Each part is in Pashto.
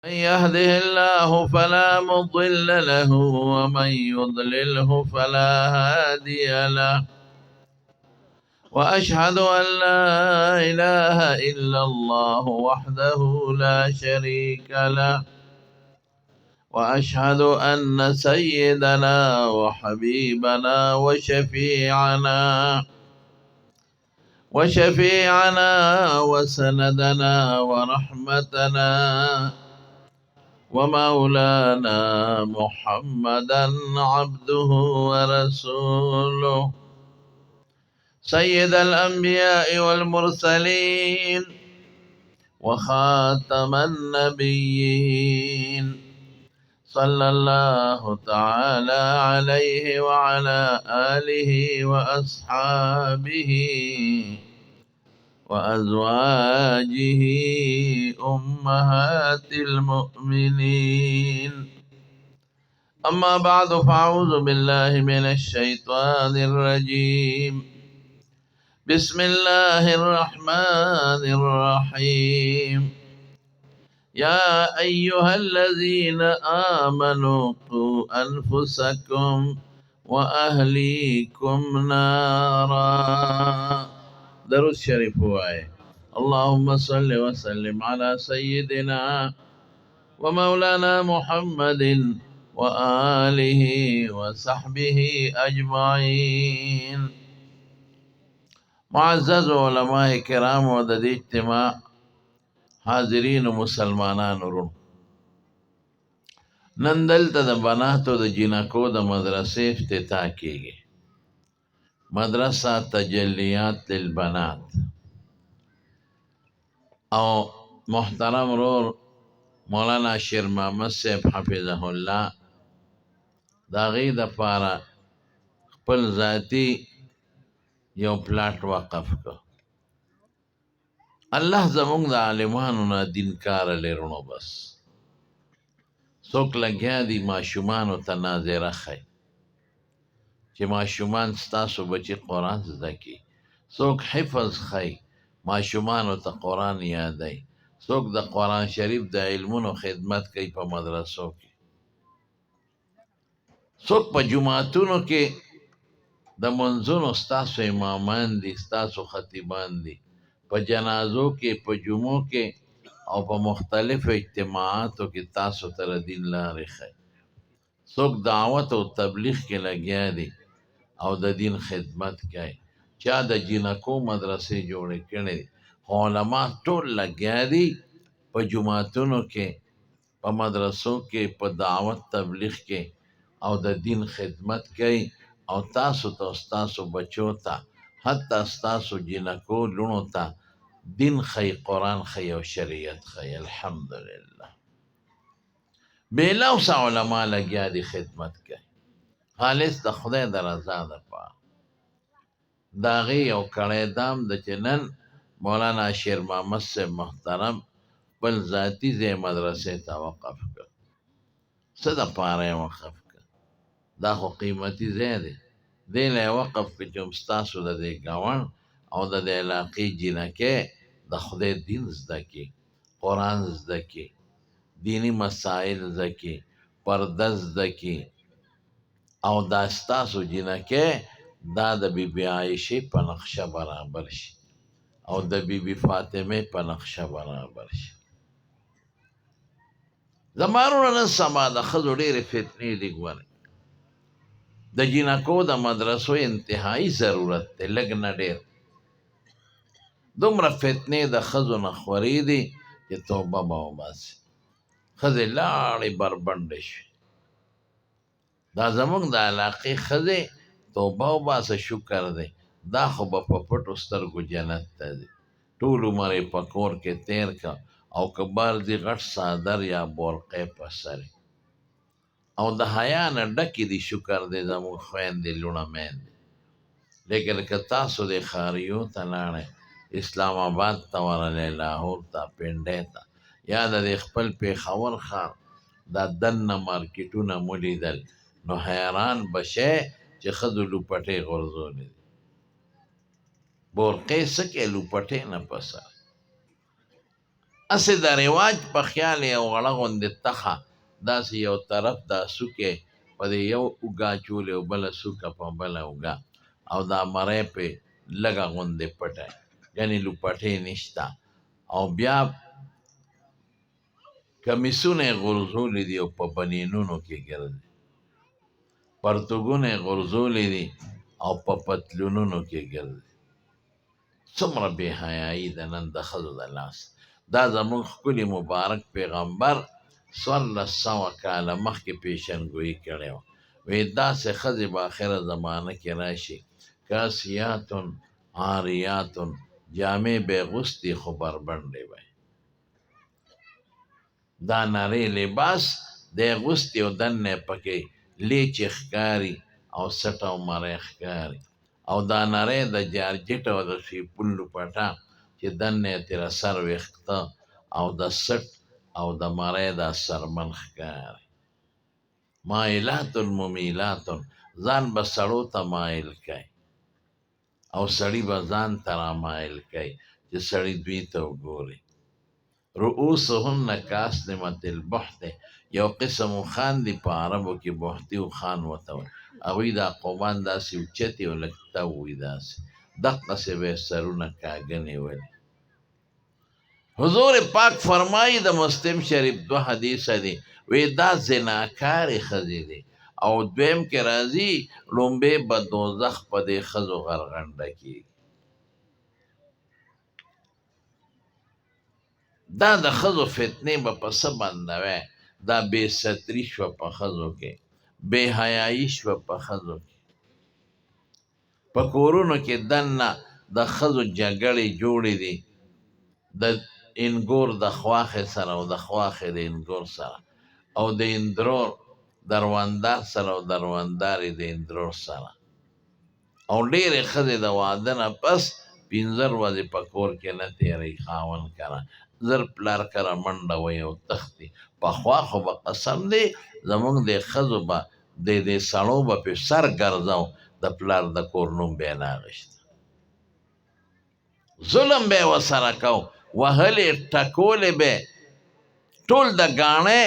من يهده الله فلا مضل له ومن يضلله فلا هادي له، وأشهد أن لا إله إلا الله وحده لا شريك له، وأشهد أن سيدنا وحبيبنا وشفيعنا وسندنا ورحمتنا ومولانا محمدا عبده ورسوله، سيد الأنبياء والمرسلين وخاتم النبيين، صلى الله تعالى عليه وعلى آله وأصحابه وأزواجه أمهات المؤمنين. أما بعد، فأعوذ بالله من الشيطان الرجيم. بسم الله الرحمن الرحيم. يا أيها الذين آمنوا قوا أنفسكم وأهليكم نارا. درود شریف ہوا ہے۔ اللهم صل وسلم على سيدنا ومولانا محمد وآله وصحبه أجمعين. معزز علماء کرام او د دې اجتماع حاضرین او مسلمانان ورونو، نن دلته د بناتو د جینکو د مدرسې افتتاح کیږي. مدرسه تجلیات للبنات، او محترم رور مولانا شیر محمد صاحب حفظه الله د هغې دپاره خپل ذاتي یو پلاټ وقف کړ. الله زمونږ د عالمانو نه دین کاره لرونو، بس څوک لګیا دي ماشومانو ته ناظره ښیي چې ماشومان ستاسو بچي قرآن زده کړي، څوک حفظ ښیي ماشومانو ته قرآن یادوي، څوک د قرآن شریف د علمونو خدمت کوي په مدرسو کې، څوک په جوماتونو کې د منځونو ستاسو امامان دي، ستاسو خطیبان دي، په جنازو کې، په جمعو کې او په مختلفو اجتماعاتو کې تاسو ته د دین لارې ښیي، څوک دعوت او تبلیغ کې لګیا دي او د دین خدمت کوي، چا د جینکو مدرسې جوړې کړې دي، خو علما ټول لګیا دي په جوماتونو کې، په مدرسو کې، په دعوت تبلیغ کې او د دین خدمت کوي، او تاسو ته او ستاسو بچو ته، حتی ستاسو جینکو لوڼو ته دین ښیي، قرآن ښیي او شریعت ښیي. الحمدلله بې لوسه علما لګیا دي خدمت کوي، خالص د خدای د رضا دپاره. د هغې یو کړی دام د چې نن مولانا شیر محمد صاحب محترم خپل ذاتي ځای مدرسې ته وقف کړ. څه دپاره یې وقف کړ؟ دا خو قیمتي ځای دی، دې له یې وقف کړ چې هم ستاسو د دې ګاونډ او د دې علاقې جینکۍ د خدای دین زده کړي، قرآن زده کړي، دیني مسایل زده کړي، پرده زده کړي، او دا ستاسو جینکۍ دا د بی بی عایشې په نقشه برابر شي او د بی بی فاطمې په نقشه برابر شي. زما وروڼه نن سبا د ښځو ډېرې فتنې دي، ګورئ د جینکو د مدرسو انتهایی ضرورت دی، لږ نه ډېر. دومره فتنې د ښځو نه خورې دي چې توبه به وباسي، ښځې لاړې بربنډې شوې. دا زموږ د علاقې ښځې توبه وباسه، شکر دی، دا خو به په پټو سترګو جنت ته ځي، ټول عمر یې په کور کې تېر که، او که بار ځي غټ څادر یا بورقې په سر او د حیا نه ډکې دي، شکر دی زموږ خویندې لوڼه میندې. لیکن که تاسو د ښاریو ته لاړئ، اسلام آباد ته ورغلئ، لاهور ته، پنډۍ ته، یا د دې خپل پېښور ښار دا دننه مارکیټونه مو لیدل، نو حیران به شئ چې ښځو لوپټې غورځولې دي، بورقې څه کوي لوپټې نه په سر. هسې د رواج په خیال یې وړه غوندې تخه داسې یو طرف دا سوکې په دې یو اوږه اچولې او بله سوکه په بله اوږه، او دا مرۍ پې لږه غوندې پټه، ګنې لوپټې نشته. او بیا کمیسونه یې غورځولي دي او په بنینونو کې ګرځي، پرتوګونه یې غورځولي دي او په پتلونونو کې ګرځي. څومره بې حیايي ده نن د ښځو د لاس. دا زموږ ښکلي مبارک پیغمبر 1400 کاله مخکې پیشنګویي کړې وه، وی داسې ښځې به آخره زمانه کې راشي، کاسیاتن عاریاتن، جامې به یې غوستي خو بربنډې به. دا نری لباس دی غوستي او دننه یې پکې لیچې ښکاري او سټه او مرۍ ښکاري، او دا نری د جارجټ او د سیپون لوپټه چې دننه یې ترې سر ویښته او د سټ او د مرۍ دا سرمن ښکاري. مایلات ممیلات، ځان به سړو ته مایل کوي او سړي به ځان ته رامایل کوي چې سړي دوی ته وګوري. رؤوسهن کاسنمة البحت، یو قسم اوښان دي په عربو کې بحتي اوښان ورته وایي، هغوی دا قومان داسې اوچتې او لږ تاو وي، داسې دقسې به یې سرونه کاږه نیولي. حضور پاک فرمایي د مسلم شریف دوه حدیثه دي، وی دا زناکارې ښځې دي، او دویم کې راځي ړومبی به دوزخ په دې ښځو غرغنډه کېږي. دا د ښځو فتنې به په څه بندوی؟ دا بې ستري شوه په ښځو کې، بې حیايي شوه په ښځو کې، په کورونو کې دننه د ښځو جګړې جوړې دي، د انګور د خواښې سره او د خواښې د انګور سره، او د اندرور درواندار سره او درواندارې د اندرور سره. او ډېرې ښځې د واده نه پس 5 ورځې په کور کې نه تېروي، خاوند کره زر پلار کره منډه وهي او تښتي. پخوا خو به قسم دی زموږ د ښځو به د دې سړو به پې سر ګرځاو، د پلار د کور نوم به یې نه اخیست، ظلم به یې ورسره کو، وهلې ټکولې به، ټول د ګاڼې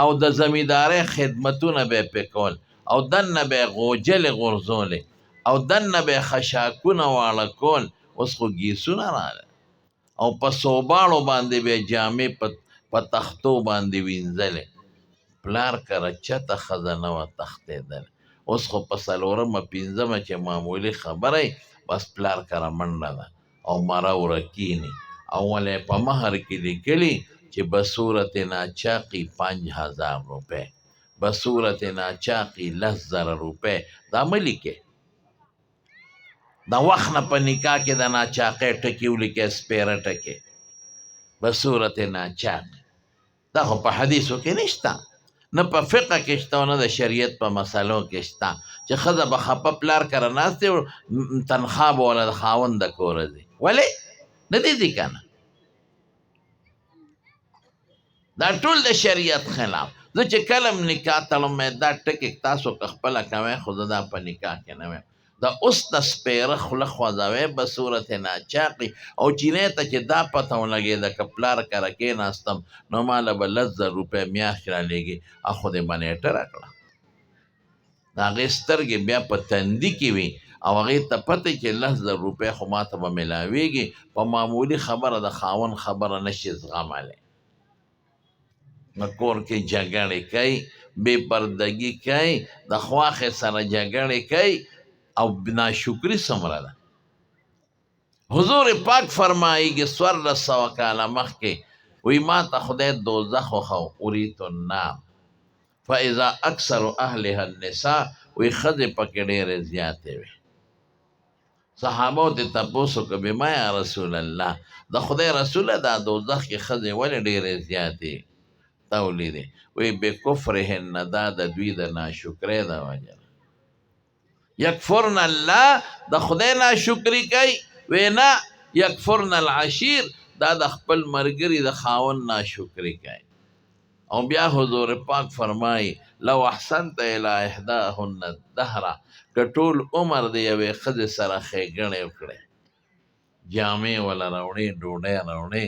او د زمیندارۍ خدمتونه به یې پې کول، او دننه به یې غوجلې غورځولې، او دننه به یې خشاکونه واړه کول. اوس خو ګیسونه راغلل، او په سوباړو باندې به یې جامې په تختو باندې وینځلې. پلار کره چته ښځه نه وه تښتېدلې. اوس خو په څلورمه پنځمه چې معمولي خبره یې، بس پلار کره منډه ده او مره ورکیني، او ولې په مهر کې لیکلي چې بصورت ناچاقي 5000 روپۍ، بصورت ناچاقي 10,000 روپۍ. دا مه لیکې، د وخت نه په نکاح کې د ناچاقۍ ټکي ولیکې، سپېره ټکي، بصورت ناچاقي. دا خو په حدیثو کې نشته، نه په فقه کې شته او نه د شریعت په مسلو کې شته چې ښځه به خپه پلار کره ناستې او تنخوا به وله د خاوند د کوره ځي. ولې نه دي ځي که نه؟ دا ټول د شریعت خلاف. زه چې کله هم نکاح تړم، دا ټکي تاسو که خپله کوئ، خو زه دا په نکاح کې نه وایم. د اوس د سپېره خوله خوځوی به صورت ناچاقي، او چینې ته چې دا پته ولګېده که پلار کره کېناستم نو ما له به 10,000 روپۍ میاشت رالېږي، اخو دې منېټره کړه. د هغې سترګې بیا په تندي کې وي او هغې ته پته چې 10,000 روپۍ خو ما ته به ملاوېږي، په معمولي خبره د خاوند خبره نه شي زغملی. په کور کې جګړې کوي، بې پردګي کوي، د خواښې سره جګړې کوي، او ناشکري څومره ده. حضور پاک فرمایي 1400 کاله مخکې، وی ما ته خدای دوزخ وښو، اریت النار فاذا اکثر اهلها النساء، وی ښځې پکې ډېرې زیاتې وې. صحابو ته تپوس وکړ، بما یا رسول الله، د خدای رسوله دا دوزخ کې ښځې ولې ډېرې زیاتې تا ولیدې؟ وی بکفرهن، دا د دوی د ناشکرۍ د وجې ده. یکفرن الله، د خدای ناشکري کوي، وی نه، یکفرن العشیر، دا د خپل ملګري د خاوند ناشکري کوي. او بیا حضور پاک فرمایي لو احسنت الی احداهن الدهر، که ټول عمر د یوې ښځې سره ښېګڼې وکړې، جامې وله راوړې، ډوډۍ راوړې،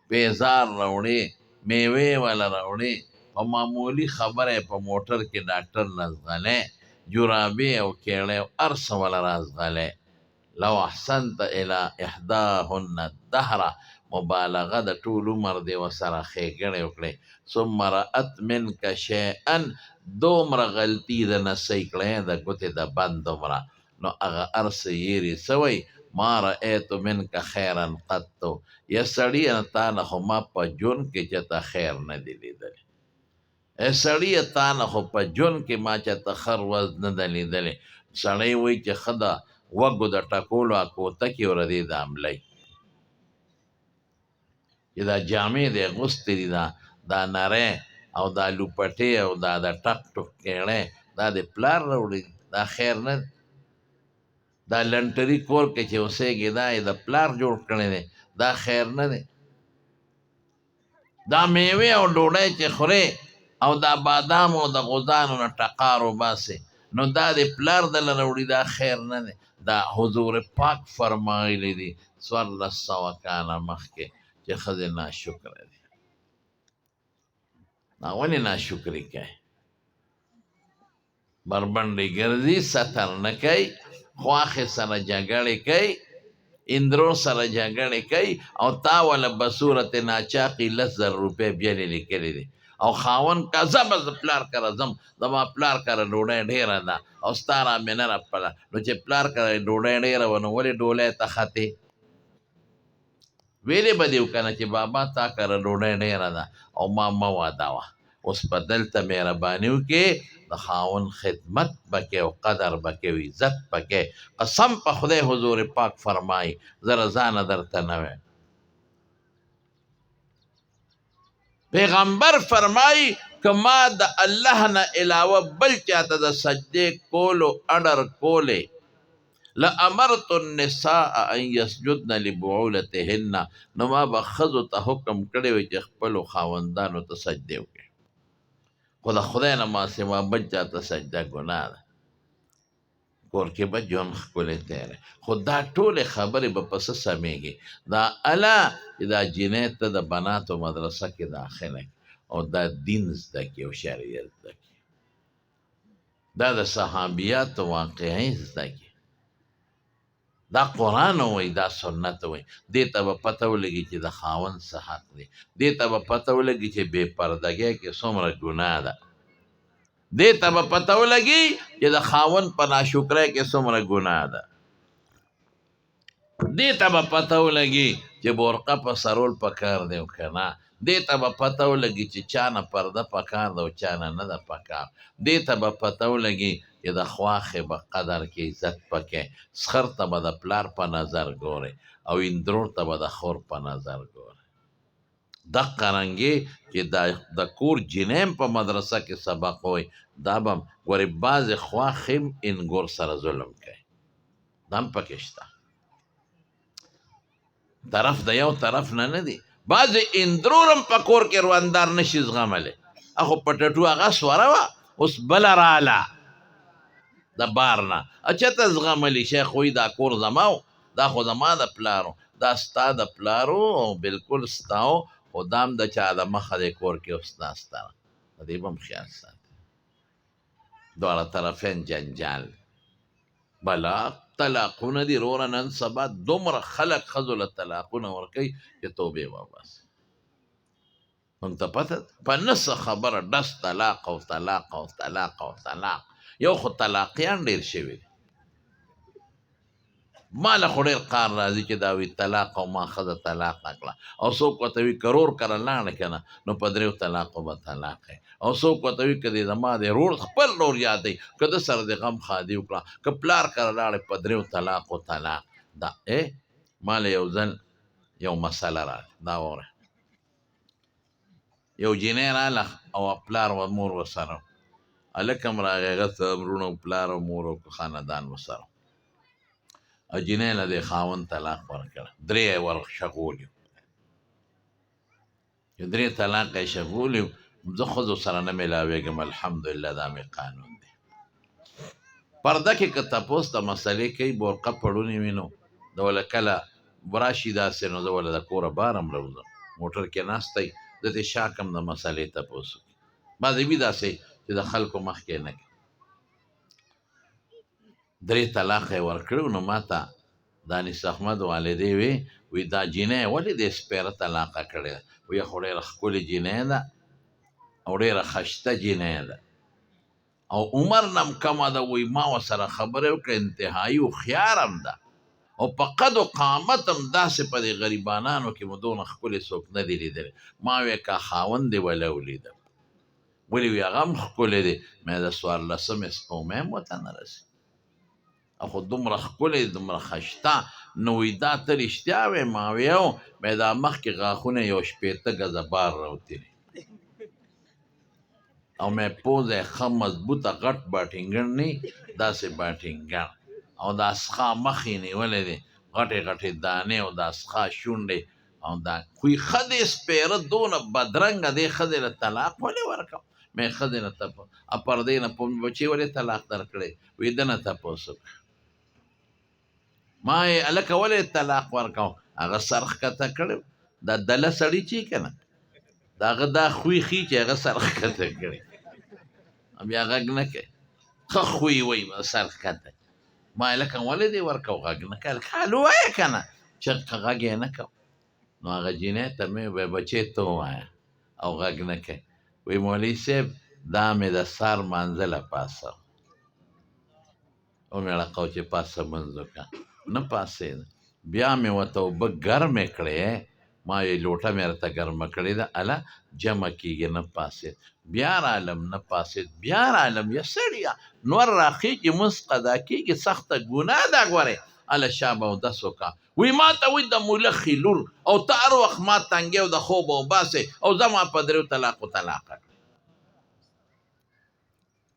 پیزار راوړې، میوې وله راوړې، په معمولي خبره یې په موټر کې ډاکټر له ځغلې، جرابې او کیړۍ او هر څه وله راځغلې. لو احسنت الی احداهن الدهر، مبالغه د ټول عمر دې ورسره ښېګڼې وکړې، ثم رأت منک شیئا، دومره غلطي د نه صحیح کړې د ګوتې د بند دومره، نو هغه هر څه یېرې. څه وایي؟ ما رأیت منک خیرا قط، یا سړیه تا نه خو ما په ژوند کې چېرته خیر نه دی لیدلی. ای سړیه تا نه خو په ژوند کې ما چېرته ښه ورځ نه ده لیدلې. سړی وایي چې ښه د وږو د ټکولو کوتکې ورځې د املۍ چې دا جامې دی اغوستې دي، دا نری او دا لوپټې او دا د ټک ټوک کیڼی دا د پلار راوړي دي، دا خیر نه دی. دا لنټري کور کې چې اوسېږي دا یې د پلار جوړ کړی دی، دا خیر نه دی. دا میوې او ډوډۍ چې خورې او دا بادام او د غوزانو نه ټقار وباسې نو دا د پلار دله راوړي، دا خیر نه دی. دا حضور پاک فرمایلی دي 1400 کاله مخکې چې ښځې ناشکره دي. دا ولې ناشکري کوي؟ بربنډې ګرځي، ستر نه کوي، خواښې سره جګړې کوي، اندرو سره جګړې کوي، او تا وله بصورت ناچاقي 10,000 روپۍ بیلې لیکلې دي. او خاوند کا زه به زه پلار کره ځم، زما پلار کره ډوډۍ ډېره ده او ستا را مې نه رپله. نو چې پلار کره ډوډۍ ډېره وه نو ولې ډولۍ ته ختې؟ ویلې به دې وکنه چې بابا تا کره ډوډۍ ډېره ده او ما مه واده وه. اوس به دلته مهرباني وکړې، د خاوند خدمت به کوې او قدر به کوې او عزت به کوې. قسم په خدای حضور پاک فرمایي زه رضا نه درته نه وایم. پیغمبر فرمایي که ما د الله نه علاوه بل چاته د سجدې کولو اډر کولې لامرت النساء ان يسجدن لبعولتهن، نو ما به ښځو ته حکم کړی وی چې خپلو خاوندانو ته سجدې وکړي. خو د خدای نه ما سوا بل چاته سجده ګناه ده. کور کې به ژوند ښکلی تېری، خو دا ټولې خبرې به په څه سمېږي؟ دا اله چې دا جینۍ ته د بناتو مدرسه کې داخله کړي او دا دین زده کړي او شریعت زده کړي، دا د صحابیاتو واقعي زده کړي، دا قرآن وایي، دا سنت وایي. دې ته به پته ولګي چې د خاوند څه حق دی، دې ته به پته ولګي چې بې پردګۍ کې څومره ګناه ده، دې ته به پته ولګي چې د خاوند په ناشکرۍ کې څومره ګناه ده، دې ته به پته ولګي چې بورقه په سرول پکار دی او که نه، دې ته به پته ولګي چې چا نه پرده پکار ده او چا نه نه ده پکار، دې ته به پته ولګي چې د خواښې به قدر کې عزت پکې، سخر ته به د پلار په نظر ګورې او اندرور ته به د خور په نظر ګورې. دقه رنګې چې د کور جینۍ هم په مدرسه کې سبق وایي، دا به هم ګورې بعضې خواښې هم انګور سره ظلم کوي، دا هم پکې شته. طرف د یو طرف نه نه دی، بعضې اندرور هم په کور کې رواندار نشي زغملی. اخو په ټټو هغه سوره وه، اوس بله راله د بار نه، چېرته زغملی شیخ وایي دا کور زما و، دا خو زما د پلار و، دا ستا د پلار و او بالکل ستا و، خو دا هم د چا د مخه دی کور کې اوس ناسته ده. د دې به هم خیال ساتي. دواړه طرفین جنجال، بلا طلاقونه دي وروره. نن سبا دومره خلک ښځو له طلاقونه ورکوي چې توبې وباسي. موږ ته پته په نه څه خبره ډس طلاق او طلاق او طلاق او طلاق. یو خو طلاقیان ډېر شوي دي. ما له خو ډېر قار راځي چې دا وي طلاق او ما ښځه طلاقه کړه، او څوک ورته وي که رور کره لاړې که نه نو په 3 طلاقو به طلاق یې، او څوک ورته وي که دې زما د رور خپل رور یادوي که ده سره دې غم ښادي وکړه، که پلار کره لاړې په 3 طلاقو طلاق. دا ما له یو ځل یو مسله راغله، دا واوره. یو جینۍ راله او پلار و مور ورسره، هلک هم راغی، هغه څه وروڼه او پلار او مور او خاندان ورسره، او جینۍ له دې خاوند طلاق ورکړه، 3 یې ور شغولي وو، چې 3 طلاق یې شغولي وو. زه ښځو سره نه میلاوېږم، الحمدلله دا مې قانون دی. پرده کې که تپوس د مسلې کوي، بورقه پړونې وي نو د وله کله راشي داسې، نو زه وله د کوره بار هم راوځم، موټر کې ناست دی، زه دې شا کم د مسئلې تپوس وکړي. بعضې وي داسې چې د خلکو مخکې نه کوي. درې طلاقه یې ورکړي، نو ما ته د انیس احمد والدې وی، وی دا جینۍ ولې دې سپېره طلاقه کړې ده؟ وی خو ډېره ښکلې جینۍ ده او ډېره ښایسته جینۍ ده او عمر نه هم کمه ده. وی ما ورسره خبرې وکړې، انتهایي هوښیار هم ده او په قد و قامت هم داسې په دې غریبانانو کې مو دونه ښکلې څوک نه دی لیدلی. ما وی که خاوند دې وله ولیدم، ولې وی هغه هم ښکلی دی، مې د 14مې سپوږمۍ هم ورته نه رسي، خو دومره ښکلی دومره ښایسته. نو وی دا ته رښتیا وې؟ ما وی او مې دا مخکې غاښونه یو 60 ګزه بار راوتلي او مې پوزه یې ښه مضبوطه غټ باټینګڼ نه داسې باټینګڼ، او دا سخا مخ یې نیولی دی، غټې غټې دانې او دا سخا شونډې او دا خو یې ښه دی سپېره دونه بدرنګه دی، ښځې له طلاق ولې ورکړم؟ مې ښځې نه تپوس پردې نه پوه بچې ولې طلاق درکړی؟ وی ده نه تپوس وکړه. ما یې هلکه ولې طلاق ورکړم؟ هغه سر ښکته کړی، دا دله سړي چې که نه د هغه دا خوی ښي چې هغه سر ښکته کړی بیا غږ نه کوي، ښه خوی وایي سر ښکته. ما یې لکه ولې دې ورکړ؟ غږ نه کوي. هلکه هلو وایه که نه، چې غږ یې نه کوم. نو هغه جینۍ ته مې وویل بچې ته ووایه او غږ نه کوي. وایي مولوي صاحب دا مې د سهار لمانځه له پاڅه ومې ړقو چې پاڅه لمونځ وکړه، نه پاڅېده. بیا مې ورته اوبه ګرمې کړې، ما یې لوټه مې راته ګرمه کړې ده، هله جمع کېږي، نه پاڅېد. بیا رالم، نه پاڅېد. بیا رالم، یا سړیه نور راخېږي لمونځ قضا کېږي، سخته ګناه ده ګورې، هله شابه اودس وکړه. وی ما ته وی د مولخي لور او ته هر وخت ما تنګې او د خوبه وباسې او زما په دریو طلاقو طلاقه کړې.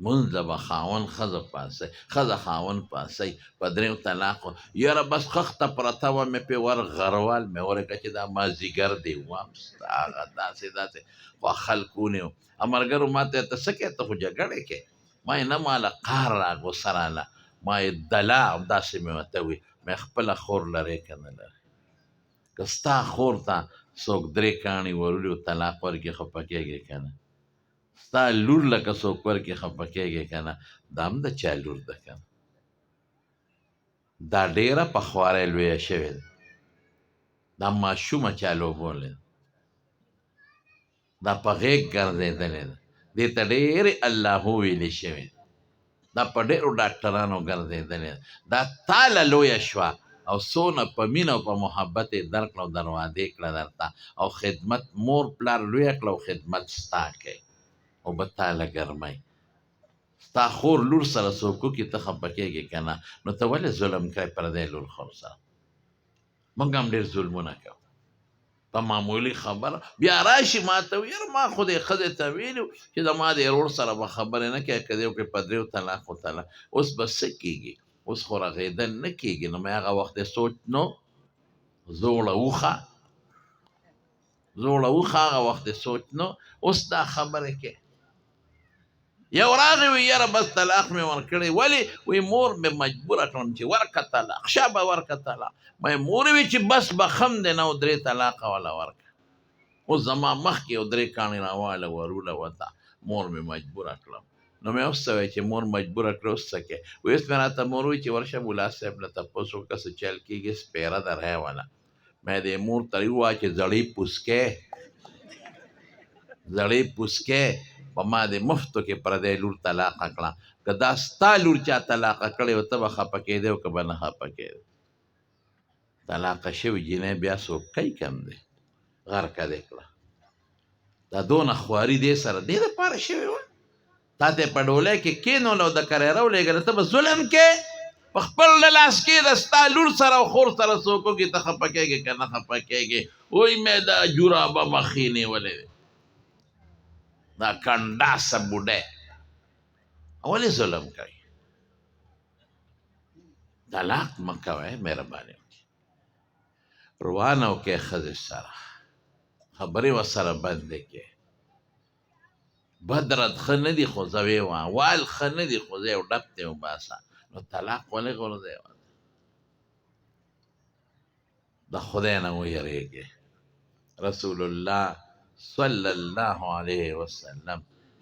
مونځ له به خاوند ښځه پاسئ، ښځه خاوند پاسئ په دریو طلاقو. یاره بس خښته پرته وه مې پې ور غروال مې ورکړه چې دا مازدیګر دی وام ستا هغه داسې داسې خو خلک ونیو. ملګرو ما ته ته څه کوې، ته خو جګړې کوې. ما یې نه ماله قهر را غوسه راله، ما یې دلا همداسې مې ورته وویل، مې خپله خور لرې که نه لرې؟ که ستا خور ته څوک درې کاڼي ورولي او طلاق ورکړي خفه کېږې که نه؟ ستا لور لکه څوک ورکړي خفه کېږې که نه؟ دا هم د چا لور ده که نه؟ دا ډېره په خوارۍ لویه شوې ده، دا ماشومه چا لوبولې ده، دا په غېږ ګرځېدلې ده، دې ته ډېرې الله ویلې شوې ده، دا په ډېرو ډاکټرانو ګرځېدلې ده، دا تاله لویه شوه او څونه په مینه او په محبت یې درکړه او دروازې کړه درته، او خدمت مور پلار لویه کړه او خدمت ستا کوي او به تاله ګرموي. ستا خور لور سره څوک وکړي ته خفه کېږې که نه؟ نو ته ولې ظلم کوې پردی لور خور سره؟ موږ هم ډېر ظلمونه کوو په معمولي خبره. بیا راشي ما ته وایي یاره ما خو دې ښځې ته ویلي چې زما دې ورور سره به خبرې نه کوې، که دې وکړې په دریو طلاقو طلاق. اوس به څه کېږي؟ اوس خو رغېدل نه کېږي. نو مې هغه وخت سوچ نو زوړه اوښه، زوړه اوښه هغه وخت سوچ نو اوس دا خبرې کوي. یو راغی وی یاره بس طلاق مې ورکړی. ولې؟ وی مور مې مجبوره کړم چې ورکه طلاق، شابه ورکه طلاق. مې مور وی چې بس به خم دی نه، درې طلاقه ولا ورکه. اوس زما مخکې یو درې کاڼې راواله وروله وته، مور مې مجبوره کړم. نو مې اوس څه وایي چې مور مجبوره کړې، اوس څه کوې؟ وی اوس مې راته مور وایي چې ورشه ملا صاحب له تپوس وکړه څه چل کېږي، سپېره ده راوله. مې دې مور ته ووایه چې زړې پوسکې، زړې پوسکې په ما دې مفتو کې پردی لور طلاقه کړه. که دا ستا لور چا طلاقه کړې وه ته به خفه کېدې او که به نه خفه کېدې؟ طلاقه شوې جینۍ بیا څوک کوي کم دی، غرقه دې کړه. دا دونه خواري دې سره دې دپاره شوې وه، تا ته په ډولۍ کې کېنول او د کریره ولېږله، ته به ظلم کې په خپل لاس کې د ستا لور سره او خور سره څوک وکړي ته خفه کېږې که نه خفه کېږې؟ وایي مې دا جورابه مخې نیولې دی، دا کنډاسه بوډۍ ولې ظلم کوي؟ طلاق مه کوئ، مهرباني وکړئ، روانه وکړئ ښځې سره، خبرې ورسره بندې کړئ. بد رد ښه نه دي خو زه ویې وه، وال ښه نه دي خو زه یو ډب ته وباسه. نو طلاق ولې غورځوې؟ د خدای نه ویرېږئ، رسول الله صلی الله علیه وسلم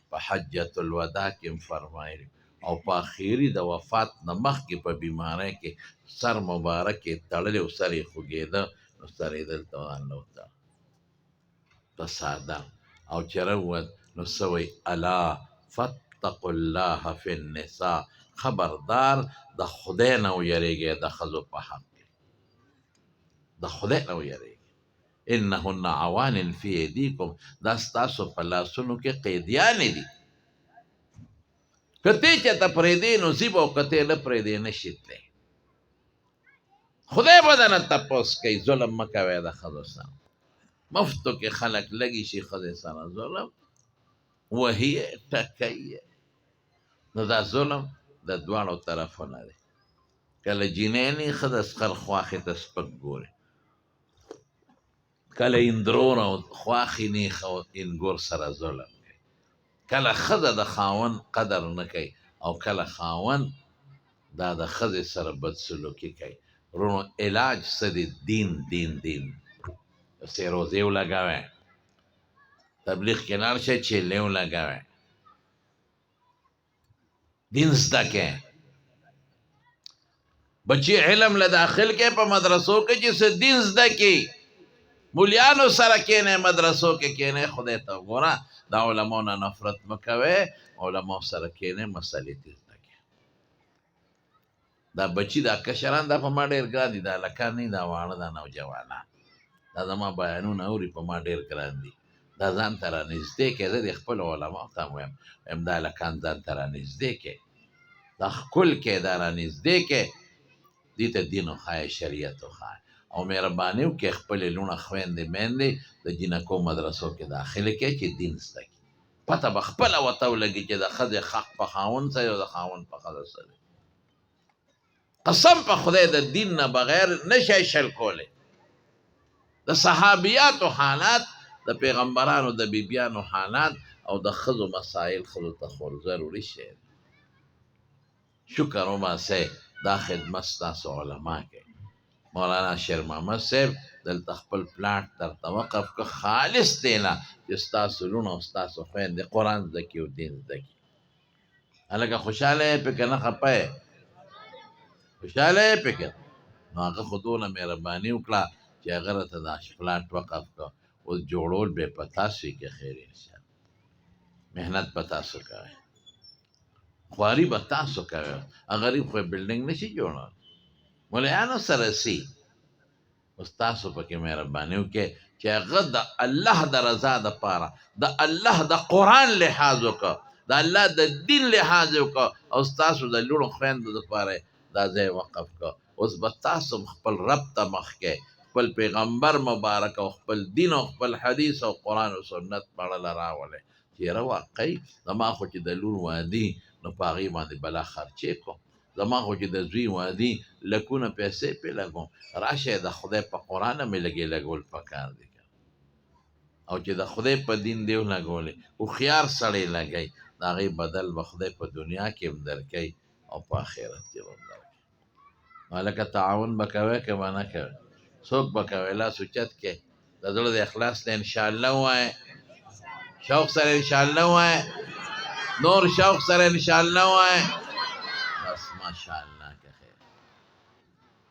په حجة الوداع کې هم فرمایلي او په اخیري د وفات نه مخکې په بیمارۍ کې سر مبارک یې تړلی او سر یې خوږېده، نو سر یې دلته ځان له وتړه په ساده، او چې راووت نو څه وایي؟ الا فاتقوا الله فی النساء، خبردار د خدای نه ویرېږئ د ښځو په حق کې، د خدای نه ویرېږئ. انهن عوان فی ایدیکم، دا ستاسو په لاسونو کې قیدیانې دي، که ته چېرته پرېږدې نو ځي به، او که ته نه پرېږدې نه شي تللی. خدای به درنه تپوس کوي، ظلم مه کوئ د ښځو سره. مفتو کې خلک لګي شي ښځې سره ظلم وهي یې، ټکوي یې. نو دا ظلم د دواړو طرفو نه دی. کله جینۍ نه ښځه سخر خواښې ته سپک ګوري، کله اندرور او خواښې نه اینګور سره ظلم کوي، کله ښځه د خاوند قدر نه کوي او کله خاوند دا د ښځې سره بدسلوکي کوي. وروڼو علاج څه دی؟ دین دین دین. څه روزې ولګوئ، تبلیغ کې لاړ شئ، چیلې ولګوئ، دین زده کړئ، بچی علم له داخل کې په مدرسو کې چې څه دین زده کړي، مولیانو سره کینې، مدرسو کې کینې. خدای ته وګوره، دا علماو نه نفرت مه کوئ، علماو سره کینې، مسلې دې زده کړئ. دا بچی دا کشران دا په ما ډېر ګران دي، دا هلکان نه دي، دا واړه دا نوجوانان، دا زما بیانونه اوري، په ما ډېر ګران دي. دا ځان ته رانږدې کړئ. زه دې خپلو علماو ته هم وایم، وایم دا هلکان ځان ته رانږدې کړئ، دا ښکل کړئ، دا رانږدې کړئ، دې ته دین وښایئ، شریعت وښایئ، او مهرباني وکړئ خپلې لوڼه خویندې میندې د جینکو مدرسو کې داخلې کړئ چې دین زده کړي. پته به خپله ورته ولګي چې د ښځې حق په خاوند څه دی او د خاوند په ښځه څه دی. قسم په خدای د دین نه بغیر نشي شل کولی. د صحابیاتو حالات، د پیغمبرانو د بیبیانو حالات او د ښځو مسایل ښځو ته ښول ضروري شی دی. شکر وباسئ دا خدمت ستاسو علما کوي. مولانا شیر محمد صاحب دلته خپل پلاټ درته وقف که خالص دی نه چې ستاسو لوڼه او ستاسو خویندې قرآن زده کړي او دین زده کړي. هلکه خوشحاله یې پې که نه خفه یې؟ خوشحاله یې پې که؟ نو هغه خو دونه مهرباني وکړه چې هغه راته دا پلاټ وقف کړ. اوس جوړول به په تاسو یې که خیر انشاءالله. محنت به تاسو کوئ، خواري به تاسو کوئ. غریب خو بلډینګ نشي جوړول، ملایانو سره سي. اوس تاسو پکې مهرباني وکړئ چې هغه د الله د رضا دپاره، د الله د قرآن لحاظ وکړه، د الله د دین لحاظ وکړه، او ستاسو د لوڼو خویندو دپاره دا ځای وقف کړه. اوس به تاسو هم خپل رب ته مخ کړئ، خپل پیغمبر مبارک او خپل دین او خپل حدیث او قرآن او سنت په اړه راولئ چې یاره واقعي زما خو چې د لور وادي نو په هغې باندې بلا خرچې کوم، زما خو چې د زوی وادي لکونه پیسې پې لګوم، راشه د خدای په قرآن مې لګې لګول پکار دي، او چې د خدای په دین دی ولګولې هوښیار سړی لګوي، د هغې بدل به خدای په دنیا کې هم درکوي او په آخرت کې به هم درکوي. هلکه تعاون به کوې که به نه کوې؟ څوک به کوې؟ لاس اوچت کړئ، د زړه د اخلاص نه انشاءالله ووایه، شوق سره انشاءالله ووایه، نور شوق سره انشاءالله ووایه. بس ماشاءالله که خیر.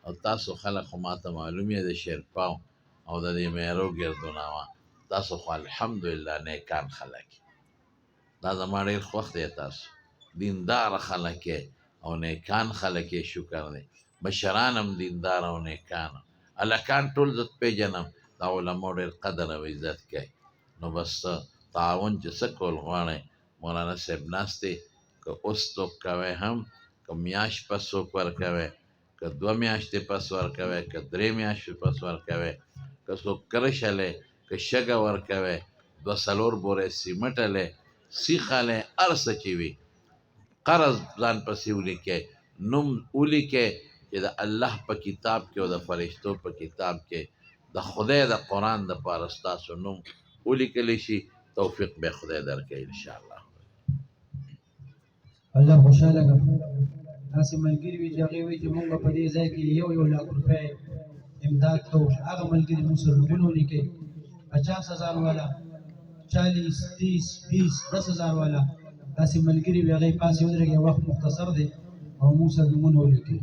او تاسو خلک خو ماته معلوم یې د شیرپاو او د دې میرو ګردوناوه، تاسو خو الحمدلله نیکان خلک، دا زما ډېر خوښ دی. تاسو دیندار خلک یې او نیکان خلک یې، شکر دی. مشران هم دیندار او نیکان، هلکان ټول زه پېژنم، د علماو ډېر قدر او عزت کوي. نو بس تعاون چې څه کول غواړئ، مولانا صاحب ناست دی، که اوس څوک کوی هم، که میاشت پس څوک ورکوي، که دوه میاشتې پس ورکوي، که درې میاشتې پس ورکوي، که څوک کرشه لې، که شګه ورکوي، دوه څلور بورې سیمټ لې، سیخه لې، هر څه چې وي، قرض ځان پسې ولیکئ، نوم ولیکئ چې د الله په کتاب کې او د فرشتو په کتاب کې د خدای د قرآن دپاره ستاسو نوم ولیکل شي. توفیق به خدای درکړي انشاءالله. الله خوشحاله کړه. داسې ملګري وي چې هغې وایي چې موږ په دې ځای کې یو یو لاک روپۍ امداد کوو، هغه ملګري موږ سره نومونه ولیکئ. 50,000 والا، 40، 30، 20، 10,000 والا، داسې ملګري وي، هغې پاسې ودرېږي. وخت مختصر دی او موږ سره نومونه ولیکئ.